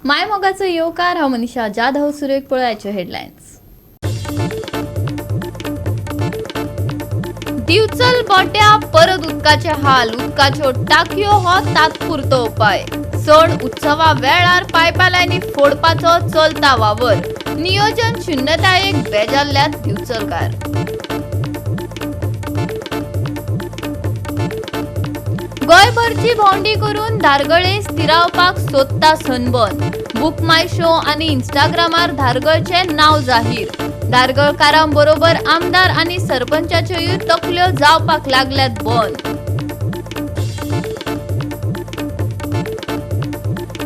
मायमोगाचो येवकार. हांव मनीषा जाधव. सुरेख पळयाच्यो हेडलायन्स. दिवचल बोट्या परत उदकाचे हाल. उदकाच्यो टाकयो हो तात्पुरतो उपाय. सण उत्सवा वेळार पायपलायनी फोडपाचो चलता वावर. नियोजन शून्यतायेक बेजारल्यात दिवचलकार. गोंयभरची भोंवडी करून धारगळे स्थिरावपाक सोदता सनबर्न. बुक माय शो आनी इंस्टाग्रामार धारगळचे नाव जाहीर. धारगळकारां बरोबर आमदार आनी सरपंचाच्योय तकल्यो जावपाक लागल्यात बंद.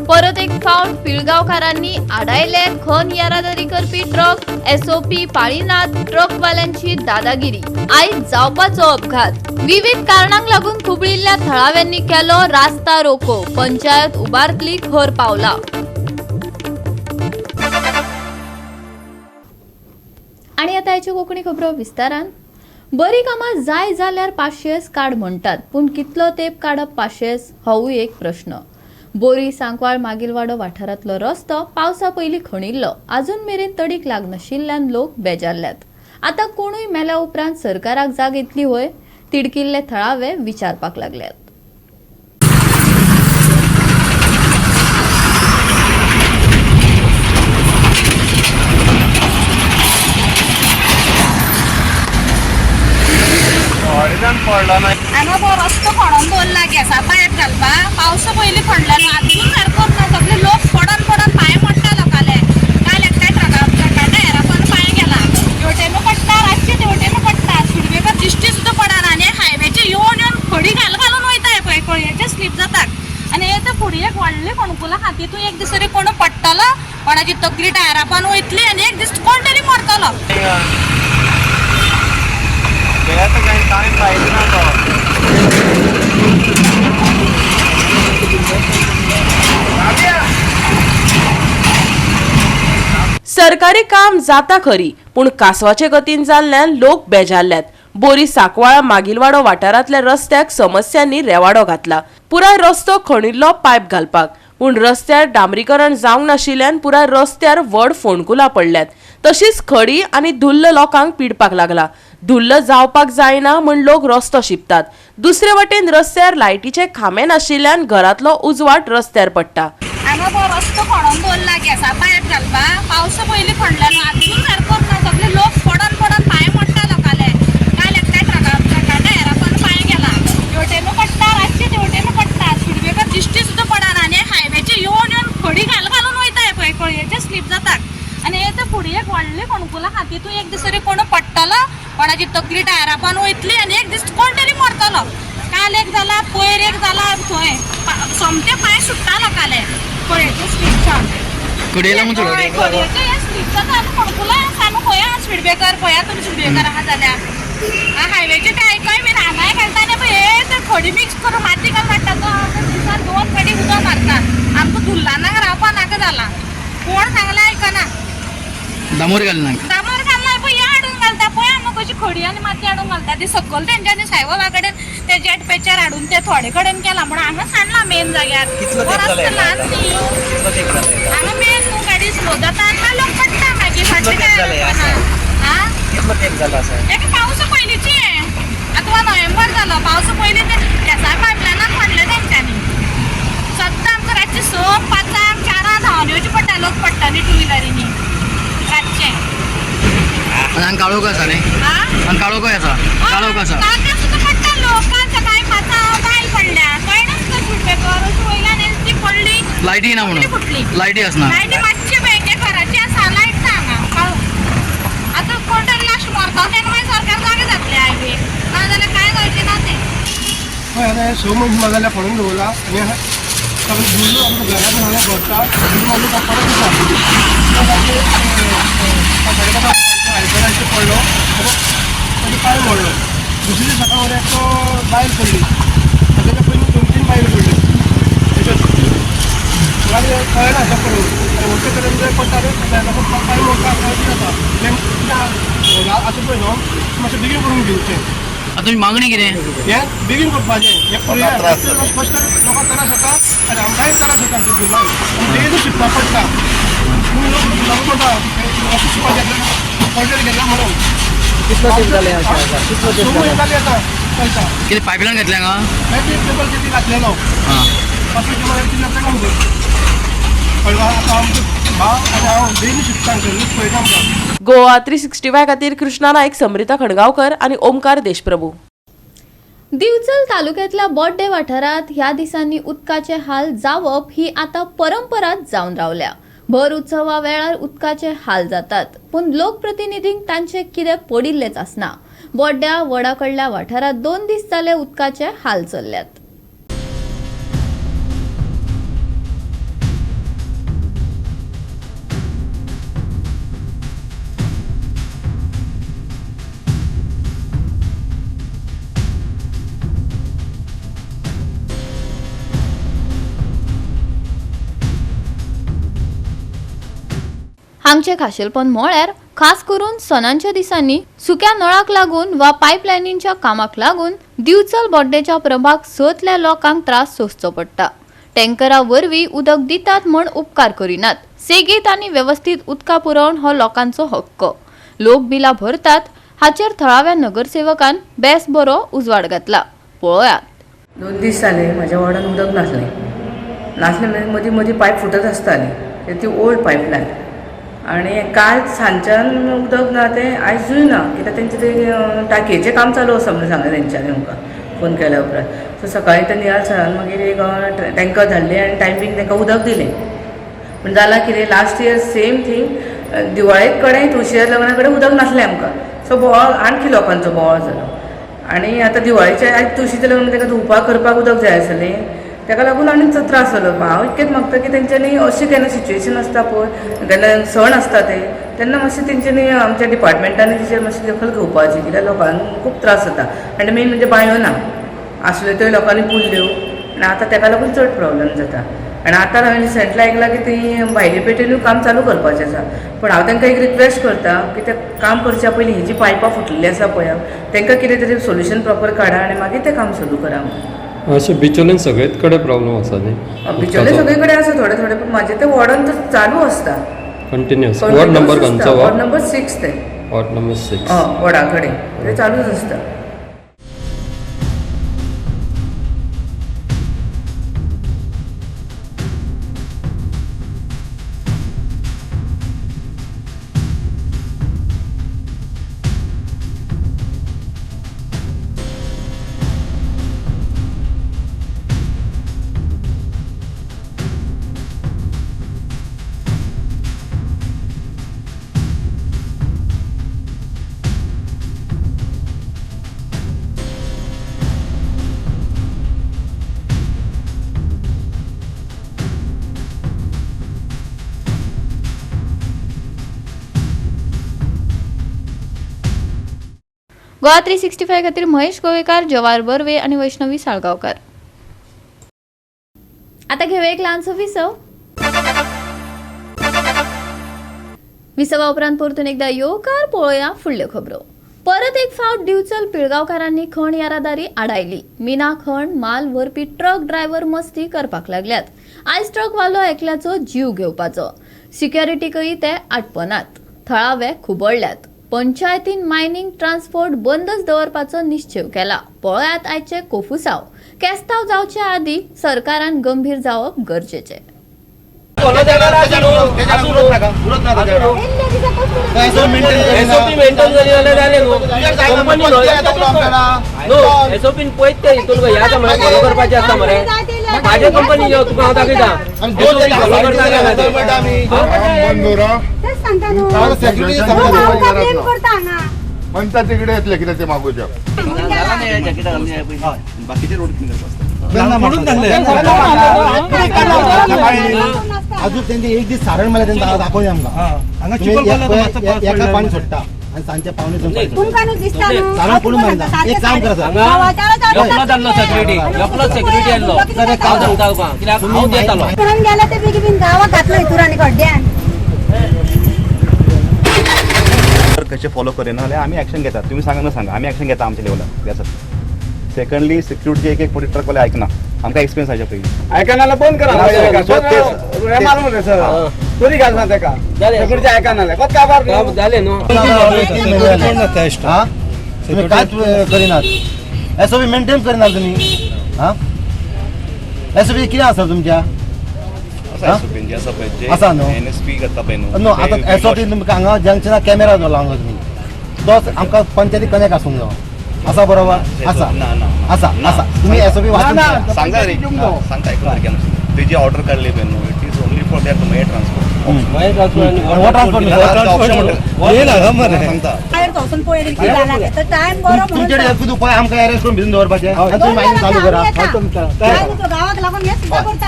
परत एक फावट पिळगांवकारांनी आडायले खण येरादारी करपी ट्रक. एसओपी पाळिनात ट्रकवाल्यांची दादागिरी. आयज जावपाचो अपघात. विविध कारणांक लागून खुबळिल्ल्या थळाव्यांनी केलो रास्ता रोको. पंचायत उबारतली खर पावला. आणि आता याच्यो कोंकणी खबरो विस्तारान. बरी कामां जाय जाल्यार पाशयेस काड म्हणटात, पूण कितलो तेंप काडप पाशयेस होवूय एक प्रश्न. बोरी सांकवाळ मागीलवाडो वाठारांतलो रस्तो पावसा पयलीं खणिल्लो अजून मेरेन तडीक लागनाशिल्ल्यान लोक बेजारल्यात. आतां कोणूय मेल्या उपरांत सरकाराक जाग येतली व्हय? तिडकिल्ले थळावे विचारपाक लागल्यात. ऑरिजन पडलो ना. हांगा हो रस्तो खणोन दवरला गॅसा पायप घालपाक. पावसा पयलीं खणलेलो, आजून सारको ना. सगळे लोक पडोन पडोन पांय मोडटा लोकाले. काल एकट्या ट्रका ट्रका टायरा पण पांय गेला. हेवटेन पडटा रातचे, तेवटेन पडटा. स्पीड ब्रेकर दिश्टी सुद्दां पडना आनी हायवेचे येवन येवन खडी घाल घालून वयता पळय, खळयेचे स्लीप जातात. आनी हे तर फुडें एक व्हडलें फोणकुलां आहा, तितून एक दीस तरी कोण पडटलो, कोणाची तकली टायरा पण वयतली आनी एक दीस कोण तरी मरतलो. तर काही काय पाहिजे ना तो. सरकारी काम जाता खरी, पूण कासवाचे गतीन जाल्ल्यान लोक बेजारल्यात. बोरी सांकवाळा मागीलवाडो वाठारांतल्या रस्त्याक समस्यांनी रेवाडो घातला. पुराय रस्तो खणिल्लो पायप घालपाक, पूण रस्त्यार डांबरीकरण जावंक नाशिल्ल्यान पुराय रस्त्यार व्हड फोंडकुलां पडल्यात. तशीच खडी आनी धुल्ल लोकांक पिडपाक लागला. धुल्ल जावपाक जायना म्हूण लोक रस्तो शिंपतात. दुसरे वटेन रस्त्यार लायटीचे खांबे नाशिल्ल्यान घरांतलो उजवाड रस्त्यार पडटा. हांगा हो रस्तो खणोन दवरला गॅसा पायप घालपाक. पावसा पयलीं खणलेलो, आजून सारको ना. सगळे लोक पडोन पडोन पांय मोडटा लोकाले. काल एकट्या ट्रका ट्रका टायरा पण पांय गेला. हेवटेन पडटा रातचे, तेवटेन पडटा. स्पीड ब्रेकर दिश्टी सुद्दां पडना आनी हायवेचे येवन येवन खडी घाल घालून वयता पळय, खळयेचे स्लीप जातात. आनी हे तर फुडें एक व्हडलें फोणकुलां आहा, तितून एक दीस तरी कोण पडटलो, कोणाची तकली टायरा पण वयतली आनी एक दीस कोण तरी मरतलो. काल एक जाला, पयर एक जाला. थंय सोमते पांय सुट्टा लोकाले खळयेचे स्लीपच्या. खळयेचे हे स्लीप जाता आनी फोणकुलां आसा. आनी खंय आहा स्पीड ब्रेकर? पळया तुमी स्पीड ब्रेकर आहा जाल्यार. हायवेचे ते आयकय बीन हांगाय घालता आनी पळय हे ते खडी मिक्स करून माती घालून हाडटा. तो दिसान दोन खडी उदक मारता. आमकां धुल्लानाक रावपा नाका जाला. कोण सांगलें आयकना. दामोर घालना. दामोर घालना पळय, हे हाडून घालता. पळय हांगा कशी खडी आनी माती हाडून घालता ती सकयल. तेंच्यांनी सायबाबा कडेन ते जेट पेचर हाडून ते थोडे कडेन केला म्हणून हांगा सांडला मेन जाग्यार. कितलो हो तेंप रस्तो जाला हेका ल्हान आतां? न्ही. कितलो तेंप जाला हेका? हांगा मेन न्हू, गाडी स्लो जाता आनी मागीर लोक पडटा मागीर फाटले तेंप जाला हे काय. हा. कितलो तेंप जाला अशें? एका पावसा पयलींची. आतां हो नोव्हेंबर जालो. पावसा पयलीं ते गॅसा पायपलायनाक खणलें तेंच्यांनी. सद्दां आमकां रातचें 6, 5, 4 धांवन येवचें पडटा. लोक पडटा न्ही टू व्हिलरींनी रातचें. आनी हांगा काळोख आसा न्ही? हा. हांगा काळोखय आसा, काळोख आसा. कालच्या सुद्दां पडटा लोक. काल सकाळी 5 बायल पडल्या, कळनाच तर स्पीड ब्रेकर अशी वयल्यान येयली, ती पडली. लायटी ना तकली फुटली. म्हणून लायटी आसना. लायटी मातशी बँके घराची आसा, लायट ना हांगा काळोख. आतां कोण तरी लास्ट मरतलो तेन्ना मागीर सरकार जागे जातलें हायवे, नाजाल्यार कांय जावचें ना तें. हय, आतां हे 6 म्हयने जाल्यार खणून दवरला आनी सगळें धुल्ल आमच्या घरा कडेन हांगा भरता. मागीर तो परत दिता. 5:30 आयकणाचेर पडलो, ताजो पांय मोडलो. दुसरे दीस सकाळ फुडें एकटो बायल पडली आनी तेच्या पयलीं दोन तीन बायल पडल्यो. तेच्या मागीर कळना अशें पडून आनी वचचे कडेन जे पडटा ते ताका पांय मोडटा, अशें जाता. तें आतां पळय न्हू, मातशें बेगीन करून घेवचें. आतां तुमची मागणी कितें? हें बेगीन करपाचें. हें पळयात, स्पश्ट लोकांक त्रास जाता आनी आमकांय. लायन त्रास जाता आमचे लायन डेली शिकपा पडटा. पूण लोक पडटा ऑफीस शिकपाक घेतला, कॉलेज घेतला म्हणून. कितलो तेंप जालें अशें आसा? कितलो तेंप स जालें? म्हयने जाले आतां चलता. कितें पायपलायन घेतलें हांगा? मागीर पेपर कितें घातलेलो. आं. पासून कितें काम कळ्ळें. आतां आमचो भाव आनी हांव डेली शिकता हांगसर पळयता आमकां. गोवा 365 खातीर कृष्णा नाईक, समृता खडगांवकर आनी ओमकार देशप्रभू. दिवचल तालुक्यातल्या बोड्डे वाठारात ह्या दिसांनी उदकाचे हाल जावप ही आतां परंपराच जावन रावल्या. भर उत्सवा वेळार उदकाचे हाल जातात, पूण लोकप्रतिनिधींक तांचे कितें पडिल्लेच आसना. बोड्ड्या वडा कडल्या वाठारात 2 दीस जाले उदकाचे हाल चल्ल्यात. हांगचें खाशेलपण म्हळ्यार खास करून सणांच्या दिसांनी सुक्या नळाक लागून वा पायपलायनींच्या कामाक लागून दिवचल बोड्डेच्या प्रभाग 6तल्या लोकांक त्रास सोंसचो पडटा. टँकरा वरवीं उदक दितात म्हण उपकार करिनात. सेगीत आनी वेवस्थीत उदका पुरवण हो लोकांचो हक्क. लोक बिलां भरतात हाचेर थळाव्या नगरसेवकान बेस बरो उजवाड घातला. पळयात. 2 दीस जाले म्हाज्या वॉर्डान उदक नासलें. नासलें म्हणजे मदीं मदीं पायप फुटत आसताली, ती ओल्ड पायपलायन. आनी काल सांजच्यान उदक ना तें आयजूय ना, कित्याक तेंचें तें टांकयेचें काम चालू आसा म्हणून सांगलें तेंच्यांनी आमकां फोन केल्या उपरांत. सो सकाळीं ते निहाल सरान मागीर एक टँकर धाडली आनी टायमींग तांकां उदक दिलें. पूण जालां कितें, लास्ट इयर सेम थींग दिवाळे कडेन तुळशीच्या लग्ना कडेन उदक नासलें आमकां. सो बोवाळ, आणखी लोकांचो बोवाळ जालो. आनी आतां दिवाळेच्या आयज तुळशीच्या लग्न, ताका धुवपाक करपाक उदक जाय आसलें, ताका लागून आनी चड त्रास जालो. हांव इतकेंच मागता की तेंच्यांनी अशें केन्ना सिच्युएशन आसता पळय, केन्ना सण आसता ते, तेन्ना मातशें तेंच्यांनी आमच्या डिपार्टमेंटांनी तेचेर मातशी दखल घेवपाची, कित्याक लोकांक खूब त्रास जाता. आनी मेन म्हणजे बांयो ना आसल्यो त्यो लोकांनी पुरल्यो आनी आतां ताका लागून चड प्रॉब्लम जाता. आनी आतां हांवें रिसंटली आयकलां की ती भायले पेटेनूय काम चालू करपाचें आसा, पूण हांव तांकां एक रिक्वेस्ट करता की तें काम करच्या पयलीं ही जी पायपां फुटलेलीं आसा पळय, तांकां कितें तरी सोल्युशन प्रॉपर काडा आनी मागीर तें काम सुरू करा. अशें बिचोलीन सगळेच कडेन प्रॉब्लम आसा न्ही? बिचोले सगळे कडेन आसा थोडे थोडे, पूण म्हाजे ते वॉर्डान तर चालू आसता. कंटिन्युअस. वॉर्ड नंबर खंयचो हो? वॉर्ड नंबर 6 ते. Ward number 6. हय, वडा कडेन ते चालूच आसता. गोवा 365 खातीर महेश गोवेकार, जवाहर बर्वे आनी वैष्णवी साळगांवकार. आतां घेवया एक ल्हानसो विसव. विसवा उपरांत परतून एकदा येवकार. पळोवया फुडल्यो खबरो. परत एक फावट दिवचल पिळगांवकारांनी खण येरादारी आडायली. मिना खण माल व्हरपी ट्रक ड्रायव्हर मस्ती करपाक लागल्यात. आयज ट्रकवालो एकल्याचो जीव घेवपाचो. सिक्युरिटीकय ते आटपनात. थळावे खुबळल्यात. पंचायतीन मायनिंग ट्रान्सपोर्ट बंदच दवरपाचो निश्चेव केला. पळयात आयचे कोफुसाव. केस्तांव जावचे आदीं सरकारान गंभीर जावप गरजेचें. एसओपी मेंटेन जाली जाल्यार जालें न्हू. कंपनी न्हू एसओपीन पळयत ते हितून ह्या मरे फॉलो करपाचें आसता मरे. म्हाजे कंपनी यो तुका हांव दाखयता एसओपी फॉलो करता काय ना ते. पंचायतीकडे येतले कितें ते मागोवच्या. अजून तेंचे एक दीस सारण मला त्यांना दाखवले आमकां. एका पाणी सोडटा आनी सांजचे 1:45 सारण पडून मारता. एक काम करा सर, एकलोच आहलो सेक्युरिटी, एकलोच सेक्युरिटी आहलो. हांव सांगता तुका कित्याक हांव देतालो. गेले ते बेगी बेगीन गांवाक घातलो हितूर आनी खड्ड्यान. कशें फॉलो करिना जाल्यार आमी एक्शन घेतात. तुमी सांगा न सांगा, आमी एक्शन घेता आमच्या लेवलार. सेकंडली सिक्युरिटी एक एक फावटी ट्रकवाले आयकना, आमकां एक्सपिरियन्स हाच्या पयलीं. आयकनाला बंद करा. तरी घालना तेका सिक्युरिटी आयकना कोत काबार जालें न्हू. हा, तुम्ही कांयच करिनात, एसओपी मेंटेन करिनात तुमी. हा, एसओपी कितें आसा तुमच्या? एसओपी जे आसा पळय, जे आसा न्हू? एनएसपी करता पळय न्हू. न्हू, आतां एसओपी तुमकां हांगा जंक्शनार कॅमेरा लावंक जाय तुमी, तो आमकां पंचायती कनेक्ट आसूंक जावो. आसा बरोबर आसा? ना ना. आसा आसा, तुमी एसओपी वाचून सांगता रे, सांगता आयकून सारकें. तेजी ऑर्डर काडली पळय न्हू, it is only for that Mayem transport. सांगता. वचून पळयलें कितें जालां तें, तर टायम बरो म्हणून तुमचे उपाय आमकां अरेस्ट करून भिजून दवरपाचें आनी तुमी मागीर चालू करा. गांवाक लागून हें सुद्दां करता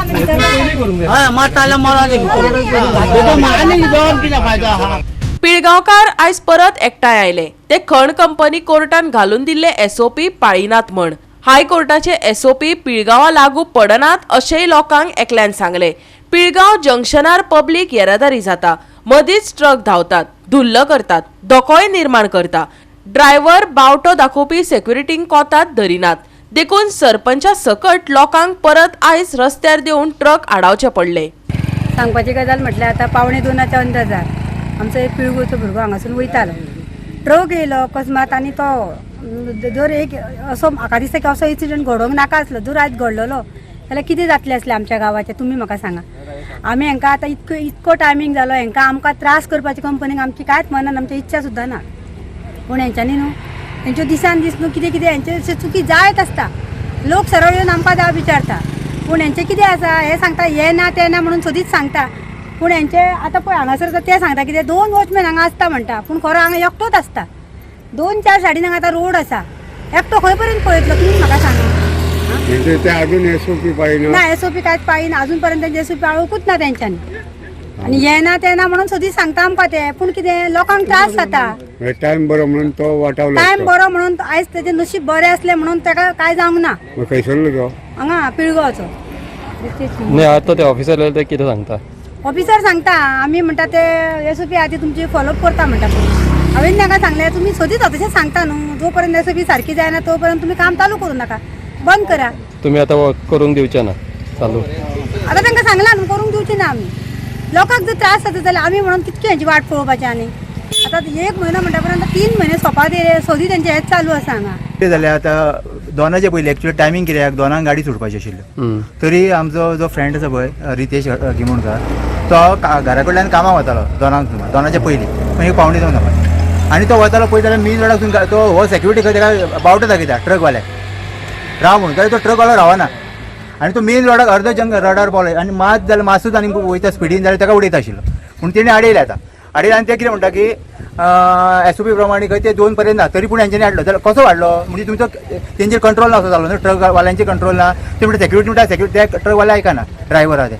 आमी. पिळगांवकार आयज परत एकठांय आयले ते खण कंपनी कोर्टान घालून दिल्ले एसओपी पाळिनात म्हण. हायकोर्टाचे एसओपी पिळगांवां लागू पडनात अशेंय लोकांक एकल्यान सांगले. पिळगांव जंक्शनार पब्लीक येरादारी जाता, मदींच ट्रक धांवतात, धुल्ल करतात, धोकोय निर्माण करता. ड्रायव्हर बावटो दाखोवपी सेक्युरिटींक कोतात धरिनात, देखून सरपंचा सकट लोकांक परत आयज रस्त्यार देंवून ट्रक आडावचे पडले. सांगपाची गजाल म्हटल्यार आतां 1:45च्या अंदाजार आमचो एक पिळगोचो भुरगो हांगासून वयतालो, ट्रक येयलो अकस्मात आनी तो जर एक असो म्हाका दिसता की असो इन्सिडंट घडोवंक नाका आसलो, जर आयज घडलेलो जाल्यार कितें जातलें आसलें आमच्या गांवाचें, तुमी म्हाका सांगा. आमी हांकां आतां इतको इतको टायमींग जालो, हांकां आमकां त्रास करपाची कंपनीक आमची कांयच मनान आमची इच्छा सुद्दां ना. पूण हेंच्यांनी न्हू हेंच्यो दिसान दीस न्हू कितें कितें हेंचे अशें चुकी जायत आसता. लोक सरळ येवन आमकां जावं विचारता, पूण हेंचें कितें आसा हें सांगता, हें ना तें ना म्हणून सदींच सांगता. पूण हेंचे आतां पळय हांगासर ते सांगता कितें 2 वॉचमॅन हांगा आसता म्हणटा, पूण खरो हांगा एकटोच आसता. 2-4 सायडीन हांगा आतां रोड आसा, एकटो खंय पर्यंत पळयतलो तुमी म्हाका सांगा. ते अजून एसओपी पाळिना ना, एसओपी कांयच पाळिना अजून पर्यंत, तेंचे एसओपी पाळोवंकूच ना तेंच्यांनी. आनी हें ना तें ना म्हणून सदींच सांगता आमकां ते, पूण कितें लोकांक त्रास जाता. टायम बरो म्हणून तो वाटावलो, टायम बरो म्हणून आयज तेजें नशीब बरें आसलें म्हणून ताका कांय जावंक ना. खंयसरलो तो? हांगा पिळगांवचो. न्ही, आतां ते ऑफिसर ते कितें सांगता? ऑफिसर सांगता आमी म्हणटा ते एसओपी आदी तुमची फॉलोअप करता म्हणटा. हांवें तांकां सांगलें तुमी सदींच तशें सांगता न्हू, जो पर्यंत एसओपी सारकी जायना तो पर्यंत तुमी काम चालू करूं नाका, बंद करा. तुमी आतां करूंक दिवचे ना चालू? आतां तांकां सांगलां न्हू करूंक दिवचे ना आमी. लोकांक जर त्रास जाता जाल्यार आमी म्हणून कितकी हेंची वाट पळोवपाची. आनी आतां 1 म्हयनो म्हणटा पर्यंत 3 म्हयने सोंपा दिले, सदी तेंचें हेंच चालू आसा हांगा. कितें जालें आतां दोनाचे पयलीं एक्चुअली टायमींग कित्याक 2 गाडी सुटपाची आशिल्ल्यो, तरी आमचो जो फ्रेंड आसा पळय रितेश गिमोणकार, तो घरा कडल्यान कामाक वतालो 2 सुमार, 2च्या पयलीं मागीर 1:45 सुमार, आनी तो वतालो पळय जाल्यार मेन रोडाक तो हो सेक्युरिटी खंय ताका बावटो दाखयता ट्रकवाल्याक राव म्हणून, जाल्यार तो ट्रकवालो रावना आनी तो मेन रोडाक अर्दो जंग रोडार पावलो आनी मात जाल्यार मातसोच आनी वयता स्पिडीन जाल्यार ताका उडयता आशिल्लो, पूण तेणी आडयलें. आतां आडयलें आनी ते कितें म्हणटा की एसओपी प्रमाणे खंय ते 2 पर्यंत ना, तरी पूण हेंच्यांनी हाडलो जाल्यार कसो हाडलो म्हणजे तुमचो तेंचेर कंट्रोल ना असो जालो न्हू, ट्रकवाल्यांचेर कंट्रोल ना. ते म्हणटा सेक्युरिटी म्हणटा, सेक्युरिटी ते ट्रकवाले आयकना ड्रायव्हर आहा ते.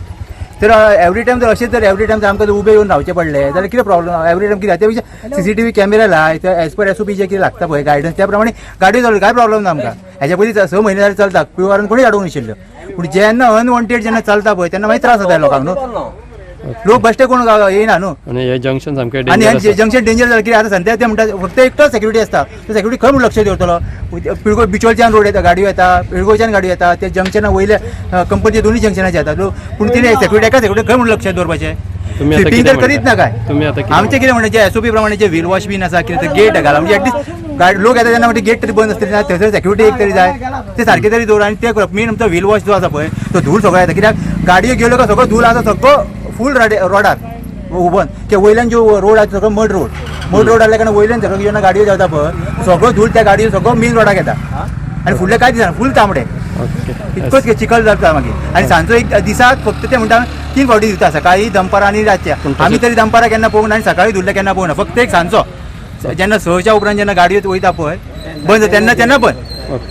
तर एवरी टायम जर अशें जर एवरी टायम जर आमकां जर उबे येवन रावचें पडलें जाल्यार कितें प्रॉब्लम एवरी टायम कितें? त्या पेक्षा सीसीटीव्ही कॅमेरा लाय, एज पर एसओपी जे कितें लागता पळय गायडन्स त्या प्रमाणे गाडी चलय, कांय प्रॉब्लम ना आमकां. हेच्या पयलीं 6 म्हयने जाल्यार चलता, पिळगांवान कोणीच हाडूंक नाशिल्ल्यो, पूण जेन्ना अनवॉन्टेड जेन्ना चलता पळय तेन्ना मागीर त्रास जाता लोकांक न्हू, लोक बेश्टे कोण येयना न्हू. आनी हे जंक्शन सामकें आनी हे जंक्शन डेंजर जालें कित्याक आतां सद्या ते म्हणटा फक्त एकटोच सेक्युरिटी आसता, तो सेक्युरिटी खंय म्हूण लक्ष दवरतलो? पिळगो बिचोलच्यान रोड येता गाडयो येता, पिळगोच्यान गाडयो येता, ते जंक्शना वयल्या कंपनीचे दोनूय जंक्शनाचे येता, पूण ते सेक्युरिटी एका सेक्युरिटी खंय म्हूण लक्ष दवरपाचें? स्विपींग तर करीत ना काय. आमचें कितें म्हणटा जे एसओपी प्रमाणे जे व्हील वॉश बीन आसा कितें गेट घाला, म्हणजे एटलीस्ट गाडी लोक येता तेन्ना म्हणजे गेट तरी बंद आसतली ना, थंयसर सेक्युरिटी एक तरी जाय, ते सारकें तरी दवर. आनी ते मेन आमचो व्हील वॉश जो आसा पळय तो धूळ सगळो येता, कित्याक गाडयो गेल्यो काय सगळो धूळ आसा सगळो फूल रोडार उबन, की वयल्यान जो रोड आसा सगळो मड रोड, मड रोड आसल्या कारणान वयल्यान सगळो जेन्ना गाडयो देंवता पळय सगळो धूळ त्या गाडयो सगळो मेन रोडाक येता आनी फुडलें कांय दिसना, फूल तांबडे इतकोच चिखल जाता मागीर. आनी सांजचो एक दिसाक फक्त ते म्हणटा 3 फावटी दिता, सकाळी दनपारां आनी रातच्या. आमी तरी दनपारां केन्ना पळोवंक ना आनी सकाळी धुल्ले केन्ना पळोवंक ना, फक्त एक सांजचो जेन्ना 6च्या उपरांत जेन्ना गाडयो वयता पळय बंद तेन्ना तेन्ना बंद,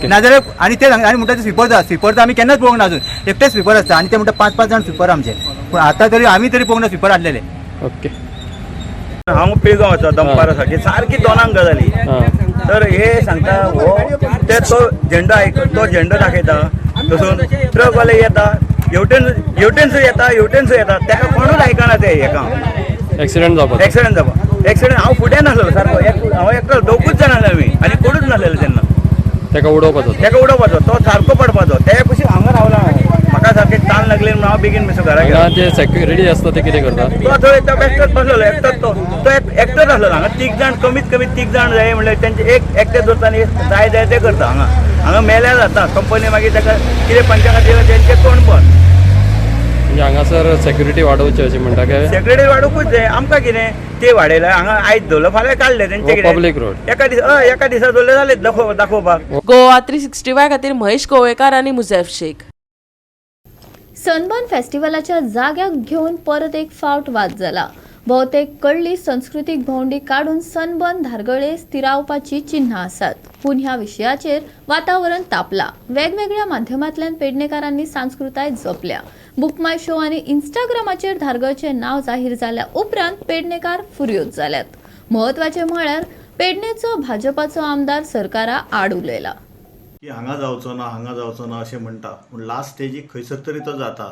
नाजाल्यार. आनी ते आनी म्हणटा ते स्विपर जाता, स्विपर तर आमी केन्नाच पळोवंक ना अजून, एकटेच स्विपर आसता आनी ते म्हणटा 5-5 जाण स्विपर आमचे, पूण आतां तरी आमी तरी पळोवंक ना स्विपर हाडलेले. ओके, हांव पिळगांव आसा, दनपारां सारकी सारकी 2 गजाली. तर हे सांगता हो ते तो झेंडो आयक, तो झेंडो दाखयता तसून ट्रकवाले येता हेवटेन हेवटेनसो येता हेवटेनसो येता, ताका कोणूच आयकना ते हेका. एक्सिडंट जावपा, एक्सिडंट जावपा, एक्सिडंट. हांव फुडें नासलो सारको, हांव एकटो, दोगूच जाण आसले आमी आनी कोणूच नासलेले तेन्ना. ताका उडोवपाचो. ताका उडोवपाचो, तो सारको पडपाचो. ते कुशीक हांगा रावला हांव, म्हाका सारकें तान लागली म्हणून हांव बेगीन मातसो घरा हांगा गेलो. जे सेक्युरिटी आसता ते कितें करता? तो थंय तो बेश्टोच बसलेलो एकटोच. तो तो एकटोच आसलेलो हांगा. तीग जाण, कमीत कमी तीग जाण जाय म्हणल्यार तेंचे एक एकटे दवरता आनी जाय जाय ते करता. हांगा हांगा मेल्यार जाता कंपनी, मागीर ताका कितें पंचा खातीर तेंचें तोंड बंद. म्हणजे हांगासर सेक्युरिटी वाडोवची अशें म्हणटा काय? सेक्रेटरी वाडोवकूच जाय. आमकां कितें, ते वाडयले हांगा, आयज दवरलो फाल्यां काडले तेंचे. हो पब्लीक रोड. एका दिसा, हय, एका दिसा दवरले जाले दाखोवपाक. गोवा 365 खातीर महेश गोवेकार आनी मुझेफ शेख. सनबर्न फेस्टिवलाच्या जाग्याक घेवन परत एक फावट वाद जाला. भोवतेक कडली संस्कृतीक भोंवडी काडून सनबर्न धारगळे स्थिरावपाची चिन्हां आसात. पूण ह्या विशयाचेर वातावरण तापला. वेगवेगळ्या माध्यमांतल्यान पेडणेकारांनी सांस्कृताय जपल्या. बुक माय शो आनी इंस्टाग्रामाचेर धारगळचें नांव जाहीर जाल्या उपरांत पेडणेकार फुर्योज जाल्यात. म्हत्वाचें म्हळ्यार पेडणेचो भाजपाचो आमदार सरकारा आड उलयला. की हांगा जावचो ना, हांगा जावचो ना अशें म्हणटा, पूण लास्ट स्टेजीक खंयसर तरी तो जाता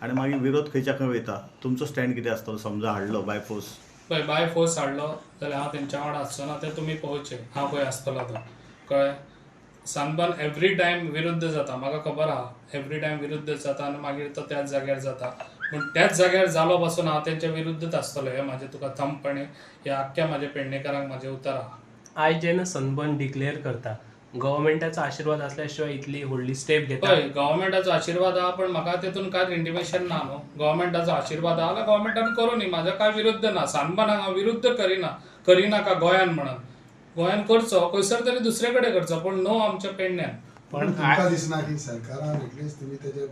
आनी मागीर विरोध खंयच्या खंय वयता. तुमचो स्टँड कितें आसतलो समजा हाडलो बाय फोर्स? पळय, बाय फोर्स हाडलो जाल्यार हांव तेंच्या वांगडा आसचो ना. तें तुमी पळोवचें हांव खंय आसतलो तो. कळ्ळें? सनबर्न एवरी टायम विरुद्ध जाता, म्हाका खबर आहा. एवरी टायम विरुद्ध जाता आनी मागीर तो त्याच जाग्यार जाता. पूण त्याच जाग्यार जालो पासून हांव तेंच्या विरुद्धच आसतलो, हें म्हाजें तुका थंपणे ह्या आख्ख्या म्हाज्या पेडणेकारांक म्हाजें उतर आहा. आयज जेन्ना सनबर्न डिक्लेअर करता, गव्हर्मेंटाचो आशिर्वाद असल्या शिवाय इतली व्हडली स्टेप घेता? हय, गव्हर्मेंटाचो आशिर्वाद आहा, पण म्हाका तेतून कांयच इंटिमेशन ना न्हू. गव्हर्मेंटाचो आशिर्वाद आहा जाल्यार गव्हर्मेंटान करूं न्ही, म्हाजो कांय विरुद्ध ना. सनबर्नाक हांव विरुद्ध करिना, करिनाका गोंयान म्हणून. गोंयान करचो, खंयसर तरी दुसरे कडेन करचो, पूण नो आमच्या पेडण्यान. पण तुमकां दिसना की सरकारान एटलिस्ट तुमी तेजे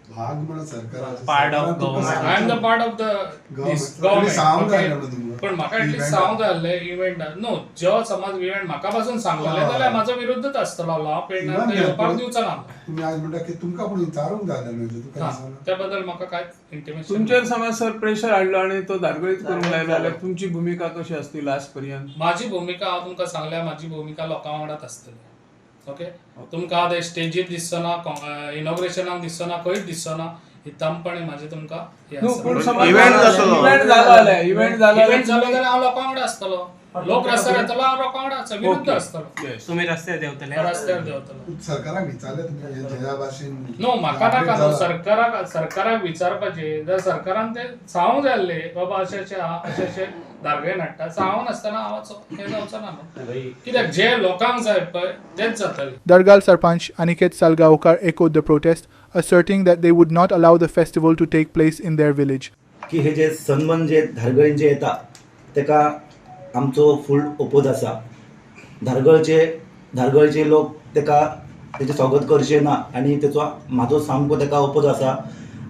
भाग म्हणून सरकाराचे Part of government. I am the part of the Government. सांगूंक जाय न्हू तुमकां. पण म्हाका एटलिस्ट Event. सांगूंक जाय आसलें. इव्हेंट न्हू, जो समज इव्हेंट म्हाका पासून सांगलें जाल्यार म्हाजो विरुद्धच आसतलो. हांव पेडण्यान Even येवपाक दिवचो ना. तुमी आज म्हणटा की तुमकां पूण विचारूंक जाय आसलें न्हू, तुमकां दिसना? त्या बद्दल म्हाका कांयच इंटिमेशन. तुमचेर समज सर प्रेशर हाडलो आनी तो धारगळीत करूंक लायलो जाल्यार तुमची भुमिका कशी आसली लास्ट पर्यंत? माझी भुमिका हांव तुमकां सांगल्या, माझी भुमिका लोकां वांगडाच आसतली. ओके, तुमकां हांव ते स्टेजीर दिसचो ना, इनॉग्रेशनाक दिसचो ना, खंयच दिसचो ना. हितामपणे म्हाजें तुमकां हें न्हू आसा. पूण समज Event जातलो. इव्हेंट जालो जाल्यार, इव्हेंट जालो इव्हेंट जालो जाल्यार हांव लोकां वांगडा आसतलो. लोक रस्त्यार येतलो, हांव लोकां वांगडा आसतलो, विरुद्ध आसतलो. तुमी रस्त्यार देंवतले? रस्त्यार देंवतलो. सरकाराक विचारलें तुमी ह्या भाशेन? न्हू, म्हाका नाका न्हू सरकाराक. सरकाराक विचारपाचें जाल्यार सरकारान तें सांगूंक जाय आसलें, बाबा अशें अशें आहा, अशें अशें धारगळेन हाडटा. सांगूं नासतना हांव हें जावचो ना न्हू. कित्याक जे लोकांक जाय पळय तेंच जातलें. Dargal Sarpanch Aniket Salgaokar echoed the protest, asserting that they would not allow the festival to take place in their village. की हे जे सनबर्न जे धारगळीन जे येता तेका आमचो फूल ओपोज आसा. धारगळचे लोक तेका तेजें स्वागत करचे ना आनी तेचो म्हाजो सामको तेका ओपोज आसा.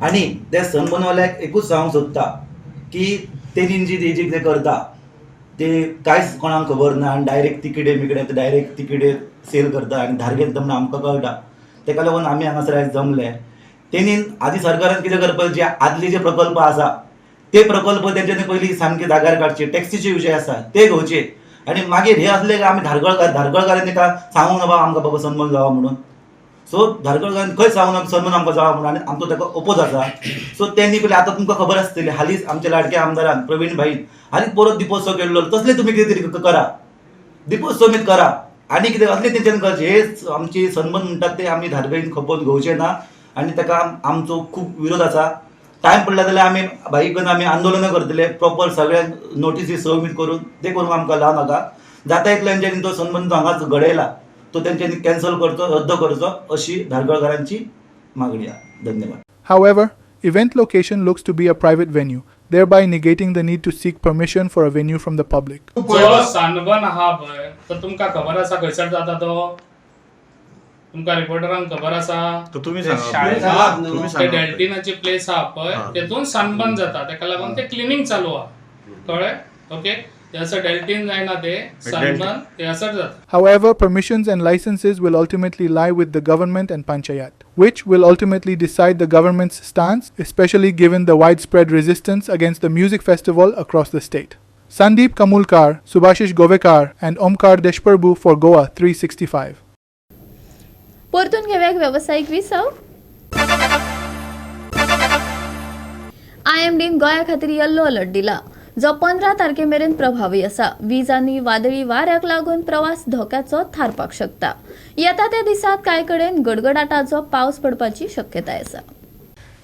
आनी ते सनबर्नवाल्याक एकूच सांगूंक सोदता की तेणी जी जी कितें करता ते कांयच कोणाक खबर ना आनी डायरेक्ट तिकेटे बिकेटे ते डायरेक्ट तिकेटे सेल करता आनी धारगेल म्हणून आमकां कळटा. तेका लागून आमी हांगासर आयज जमले. तेणी आदी सरकारान कितें करपाक, जे आदले जे प्रकल्प आसा ते प्रकल्प तेंच्यांनी पयलीं सामके जाग्यार काडचे. टॅक्सीचे विशय आसा ते घेवचे आनी मागीर हे असले आमी धारगळकारांनी ताका सांगूंक ना बाबा आमकां बाबा सनबर्न जावो म्हणून. सो धारगळकारान खंय सांगूंक ना सनबर्न आमकां जावो म्हणून आनी आमचो ताका ओपोज आसा. सो तेणी पयलीं, आतां तुमकां खबर आसतली, हालींच आमच्या लाडक्या आमदारान प्रवीण भाईन हालींच परत दिपोत्सव केल्लो. तसले तुमी कितें तरी करा, दिपोत्सव बीन करा आनी कितें असलें तेंच्यानी करचें. हे आमची सनबर्न म्हणटात ते आमी धारगळीन खपोवन घेवचे ना आनी ताका आमचो खूब विरोध आसा. टायम पडला जाल्यार आमी भाई करून आमी आंदोलनां करतले. प्रॉपर सगळ्यांक नोटीसी सबमीट करून ते करूंक आमकां लावं नाका. जाता इतलो तेंच्यांनी तो सनबर्न तो हांगाच घडयला तो तेंच्यांनी कॅन्सल करचो, रद्द करचो अशी धारगळकारांची मागणी आसा. धन्यवाद. However, event location looks to be a private venue, thereby negating the need to seek permission for a venue from the public. जो सनबर्न आहा पळय तो तुमकां खबर आसा खंयसर जाता तो? तुमकां रिपोर्टरांक खबर आसा? तुमी सांगा, तुमी ते सांगा. डेल्टिनाची प्लेस आहा पळय, तेतून सनबर्न जाता. तेका लागून ते क्लिनींग चालू आहा. कळ्ळें? ओके, ते डेल्टीन जायना, ते सनबर्न ते असर जाता. However, permissions and licenses will ultimately lie with the government and panchayat, which will ultimately decide the government's stance, especially given the widespread resistance against the music festival across the state. Sandeep Kamulkar, Subhashish Govekar, and Omkar Deshprabhu for Goa 365. परतून घेवया एक वेवसायीक विसव. आयएमडीन गोंया खातीर येल्लो alert दिला. जो 15 तारखे मेरेन प्रभावी आसा. वीज आनी वादळी वाऱ्याक लागून प्रवास धोक्याचो थारपाक शकता. येता त्या दिसात कांय कडेन गडगडाटाचो पावस पडपाची शक्यताय आसा.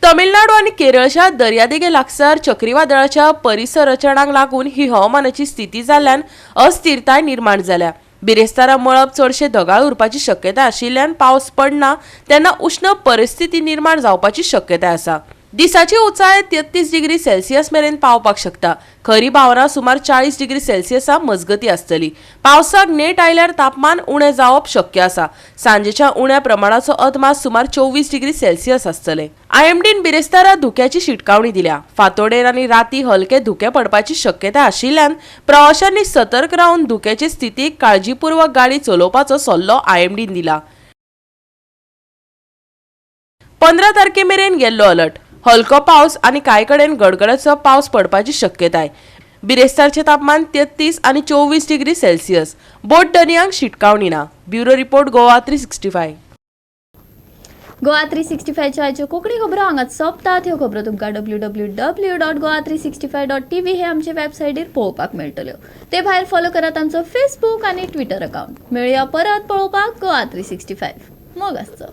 तमिळनाडू आनी केरळच्या दर्यादेगे लागसार चक्रीवादळाच्या परिसरचणाक लागून ही हवामानाची स्थिती जाल्ल्यान अस्थिरताय निर्माण जाल्या. बिरेस्तारा मळब चडशे ढगाळ उरपाची शक्यताय आशिल्ल्यान पावस पडना तेन्ना उश्ण परिस्थिती निर्माण जावपाची शक्यताय आसा. दिसाची उंचाय 33 डिग्री सेल्सियस मेरेन पावपाक शकता. खरी भावना सुमार 40 डिग्री सेल्सियसा मजगती आसतली. पावसाक नेट आयल्यार तापमान उणें जावप शक्य आसा. सांजेच्या उण्या प्रमाणाचो अदमास सुमार 24 डिग्री सेल्सियस आसतले. आयएमडीन बिरेस्तारा धुक्याची शिटकावणी दिल्या. फांतोडेर आनी राती हलके धुके पडपाची शक्यता आशिल्ल्यान प्रवाशांनी सतर्क रावन धुक्याचे स्थितीक काळजीपूर्वक गाडी चलोवपाचो सल्लो आयएमडीन दिला. 15 तारखे मेरेन येल्लो अलर्ट. हलको पावस आनी कांय कडेन गडगडाचो पावस पडपाची शक्यताय. बिरेस्तारचें तापमान 33 आनी 24 डिग्री सेल्सियस. बोट दर्यांक शिटकावणी ना. Bureau report, Goa 365. Goa 365च्या आयच्यो कोंकणी खबरो हांगाच सोंपतात. ह्यो खबरो तुमकां www.goa365.tv हे आमचे वेबसायटीर पळोवपाक मेळटल्यो. ते भायर फॉलो करात आमचो फेसबूक आनी ट्विटर अकावंट. मेळया परत पळोवपाक गोवा 365. मोग आसचो.